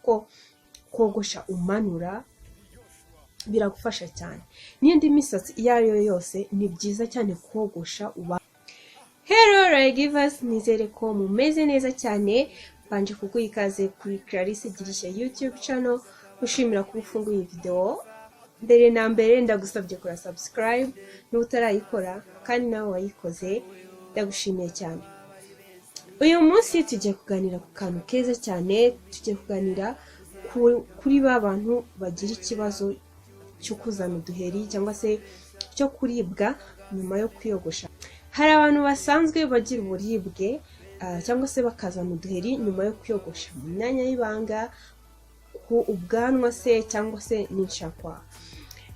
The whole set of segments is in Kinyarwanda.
Kuko kogosha umanura biragufasha cyane. N'indi misatsi iyo ari yo yose, ni byiza cyane kogosha uba. Hello Givers, nizere ko mumeze neza cyane. Mbanje kuguha ikaze kuri Clarisse Girishya YouTube channel, ushimira kuba ufunguye iyi video. Mbere na mbere ndagusabye kora subscribe niba utarayikora, kandi nawe wayikoze ndagushimiye cyane. Uyu munsi tugiye kuganira ku kantu keza cyane. Tugiye kuganira kuri ba bantu bagira ikibazo cyo kuzana uduheri cyangwa se cyo kuribwa nyuma yo kwiyogosha. Hari abantu basanzwe bagira uburibwe cyangwa se bakazana uduheri nyuma yo kwiyogosha mu myanya y'ibanga, ku ubwanwa se cyangwa se n'inshakwaha.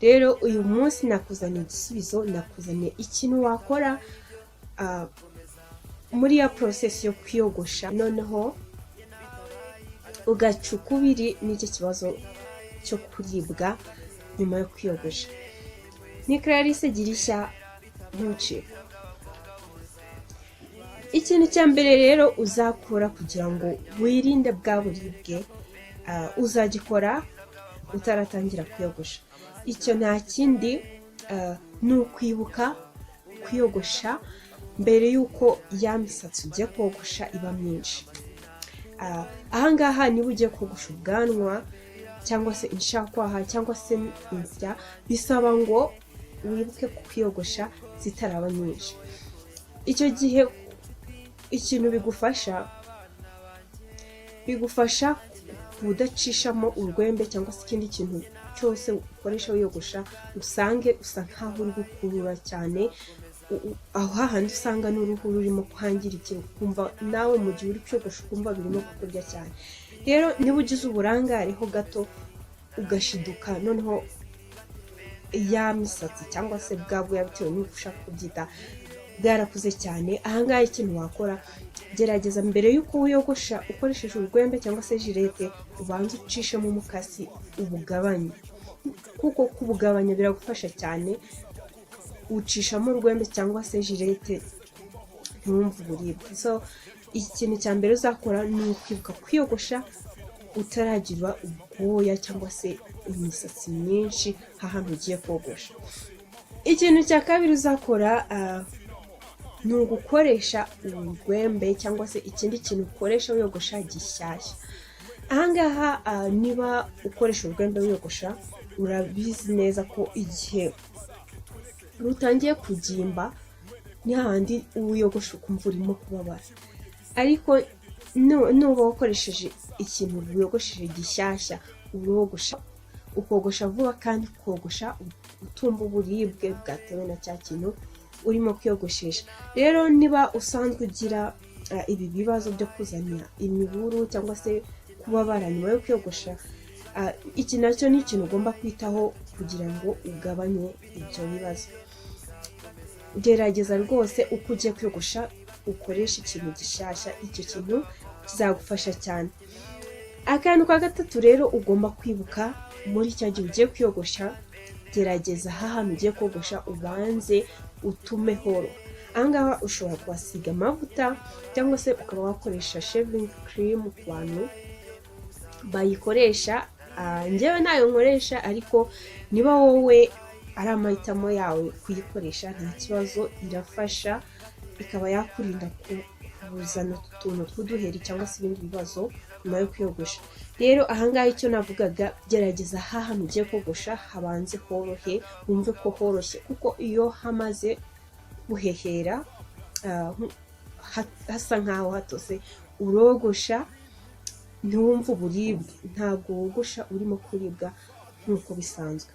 Rero uyu munsi nakuzaniye igisubizo, nakuzaniye ikintu wakora muri ya process yo kwiyogosha, noneho ugaca ukubiri n'icyo kibazo cyo kuribwa nyuma yo kwiyogosha. Ni Clarisse Girishya, ntucikwe. Ikintu cya mbere rero uzakora kugira ngo wirinde bwa buribwe, uzagikora utaratangira kwiyogosha. Icyo nta kindi, ni ukwibuka kwiyogosha mbere y'uko ya misatsi ugiye kogosha iba myinshi. Ahangaha niba ugiye kogosha ubwanwa cyangwa se inshakwaha cyangwa se insya, bisaba ngo wibuke kwiyogosha zitaraba nyinshi. Icyo gihe ikintu bigufasha kudacishamo urwembe cyangwa se ikindi kintu cyose ukoresha wiyogosha, usange usa nkaho uri gukurura cyane aho hahandi usanga n'uruhu rurimo kwangirikira, ukumva nawe mu gihe uri kwiogosha ukumva birimo kukurya cyane. Rero niba ugize uburangare ho gato, ugashiduka noneho ya misatsi cyangwa se bwa bwoya, bitewe n'uko ushaka kubyita, bwarakuze cyane, ahangaha ikintu wakora, gerageza mbere y'uko wiyogosha ukoresheje urwembe cyangwa se Gillette, ubanze ucishemo umukasi ubugabanye, kuko kubugabanya biragufasha cyane. Ucishamo urwembe cyangwa se Gillette ntiwumve uburibwe. So ikintu cya mbere uzakora ni ukwibuka kwiyogosha utaragira ubwoya cyangwa se imisatsi myinshi ahantu ugiye kogosha. Ikintu cya kabiri uzakora ni ugukoresha urwembe cyangwa se ikindi kintu ukoresha wiyogosha gishyashya. Ahangaha niba ukoresha urwembe wiyogosha, urabizi neza ko igihe rutangiye kugimba ni hahandi wiyogosha ukumva urimo kubabara. Ariko nuba wakoresheje ikintu wiyogosheshe gishyashya, urogosha ukogosha vuba kandi ukogosha utumva uburibwe bwatewe na cya kintu urimo kwiyogoshesha. Rero niba usanzwe ugira ibi bibazo byo kuzana imiburu cyangwa se kubabara nyuma yo kwiyogosha, iki nacyo ni ikintu ugomba kwitaho kugira ngo ugabanye ibyo bibazo. Gerageza rwose uko ugiye kwiyogosha ukoresha ikintu gishyashya, icyo kintu kizagufasha cyane. Akantu ka gatatu rero ugomba kwibuka muri cya gihe ugiye kwiyogosha, gerageza ahantu ugiye kogosha ubanze utume horoha. Ahangaha ushobora kuhasiga amavuta cyangwa se ukaba wakoresha shaving cream ku bantu bayikoresha. Njyewe ntayo nkoresha, ariko niba wowe ari amahitamo yawe kuyikoresha nta kibazo, irafasha ikaba yakurinda kuzana utuntu tw'uduheri cyangwa se ibindi bibazo nyuma yo kwiyogosha. Rero ahangaha icyo navugaga, gerageza ahantu ugiye kogosha habanze horohe, wumve ko horoshye, kuko iyo hamaze guhehera, hasa nkaho hatose, urogosha ntiwumve uburibwe, ntabwo wogosha urimo kuribwa nk'uko bisanzwe.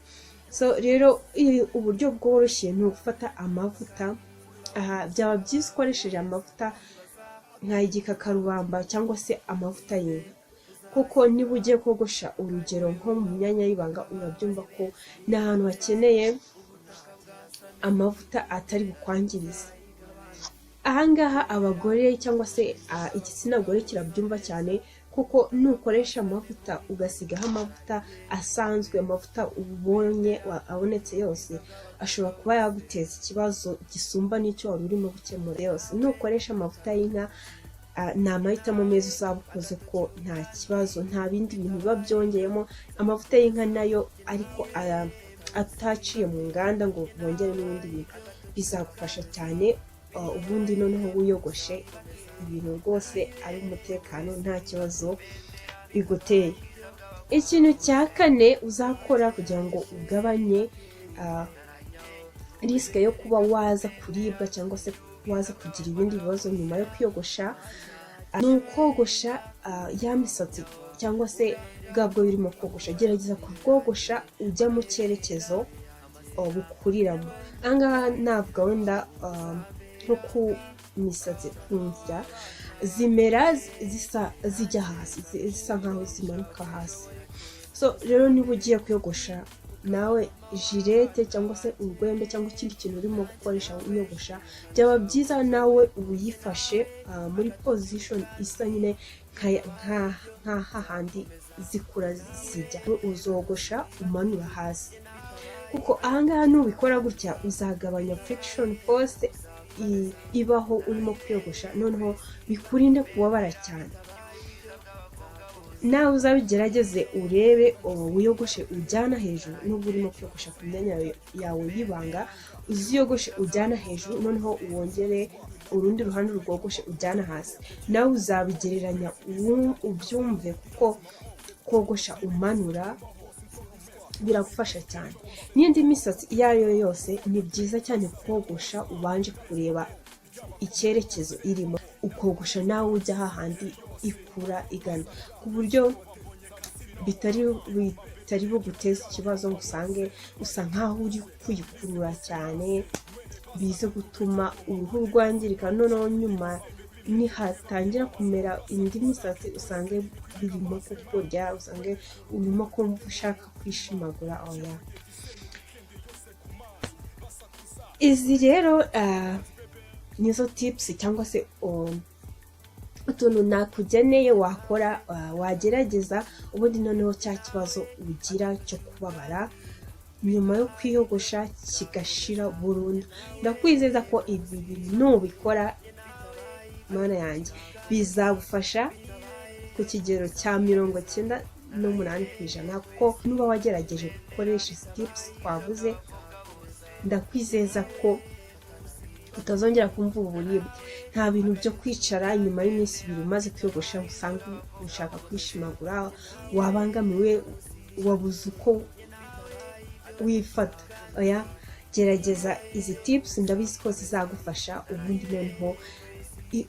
So rero uburyo bworoshye ni ugufata amavuta. Aha byaba byiza ukoresheje amavuta nk'ay'igikakarubamba cyangwa se amavuta y'inka, kuko niba ugiye kogosha, urugero nko mu myanya y'ibanga, urabyumva ko ni ahantu hakeneye amavuta atari bukwangirize. Ahangaha abagore cyangwa se igitsina gore kirabyumva cyane, kuko nukoresha amavuta ugasigaho amavuta asanzwe, amavuta ubonye abonetse yose ashobora kuba yaguteza ikibazo gisumba n'icyo wari urimo gukemura yose. Nukoresha amavuta y'inka Ni amahitamo meza uzaba ukoze, ko nta kibazo, nta bindi bintu biba byongeyemo. Amavuta y'inka nayo ariko ataciye mu nganda ngo bongeremo ibindi bintu, bizagufasha cyane. Ubundi noneho wiyogoshe ibintu rwose ari umutekano, nta kibazo biguteye. Ikintu cya kane uzakora kugira ngo ugabanye risk yo kuba waza kuribwa cyangwa se waza kugira ibindi bibazo nyuma yo kwiyogosha, ni ukogosha ya misatsi cyangwa se bwa bwo birimo kogosha. Gerageza kubwogosha ujya mu cyerekezo bukuriramo. Ahangaha navuga wenda nko ku misatsi, ku nzira zimera zisa zijya hasi, zisa nkaho zimanuka hasi. So rero niba ugiye kuyogosha nawe, Gillette cyangwa se urwembe cyangwa ikindi kintu urimo gukoresha uyogosha, byaba byiza nawe uyifashe muri position isa nyine nka hahandi zikura zijya, uzogosha umanura hasi, kuko ahangaha nubikora gutya uzagabanya friction force ibaho urimo kwiyogosha, noneho bikurinde kubabara cyane. Nawe uzabigerageze urebe, wiyogoshe ujyana hejuru. Nubwo urimo kwiyogosha ku myanya yawe y'ibanga, uziyogoshe ujyana hejuru, noneho wongere urundi ruhande rwogoshe ujyana hasi. Nawe uzabigereranya ubyumve, kuko kogosha umanura biragufasha cyane. N'indi misatsi iyo ari yo yose, ni byiza cyane kogosha ubanje kureba icyerekezo irimo, ukogosha nawe ujya hahandi ikura igana, ku buryo bitari buguteze ikibazo ngo usange usa nkaho uri kuyikurura cyane, bize gutuma uruhu rwangirika, noneho nyuma nihatangira kumera indi misatsi usange birimo kukurya, usange urimo kumva ushaka kwishimagura. Oya. Izi rero nizo tips cyangwa se utuntu nakugeneye wakora, wagerageza, ubundi noneho cya kibazo ugira cyo kubabara nyuma yo kwiyogosha kigashira burundu. Ndakwizeza ko ibi bintu nubikora, Mana yanjye, bizagufasha ku kigero cya 98%, kuko nuba wagerageje gukoresha izi tips twavuze, ndakwizeza ko utazongera kumva ubu buribwe. Nta bintu byo kwicara nyuma y'iminsi 2 umaze kwiyogosha usanga ushaka kwishimagura, wabangamiwe, wabuze uko wifata. Oya, gerageza izi tips, ndabizi ko zizagufasha. Ubundi noneho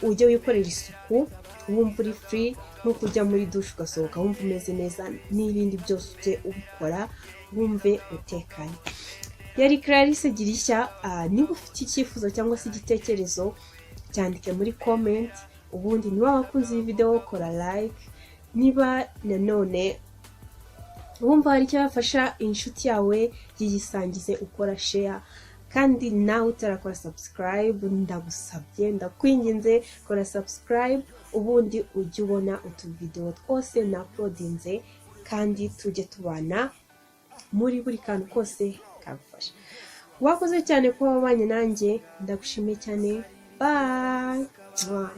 ujye wikorera isuku wumva uri free, nk'uko ujya muri douche ugasohoka wumva umeze neza, n'ibindi byose ujye ubikora wumve utekanye. Yari Clarisse Girishya. Niba ufite icyifuzo cyangwa se igitekerezo, cyandike muri comment. Ubundi niba wakunze iyi video, kora like. Niba nanone wumva hari icyo yafasha inshuti yawe, yiyisangize ukora share. Kandi nawe utarakora subscribe, ndagusabye, ndakwinginze, kora subscribe, ubundi ujye ubona utuvidewo twose na uploadinze, kandi tujye tubana muri buri kantu kose kagufasha. Wakoze cyane kuba wabanye nanjye, ndagushimiye cyane. Bye. Mwah.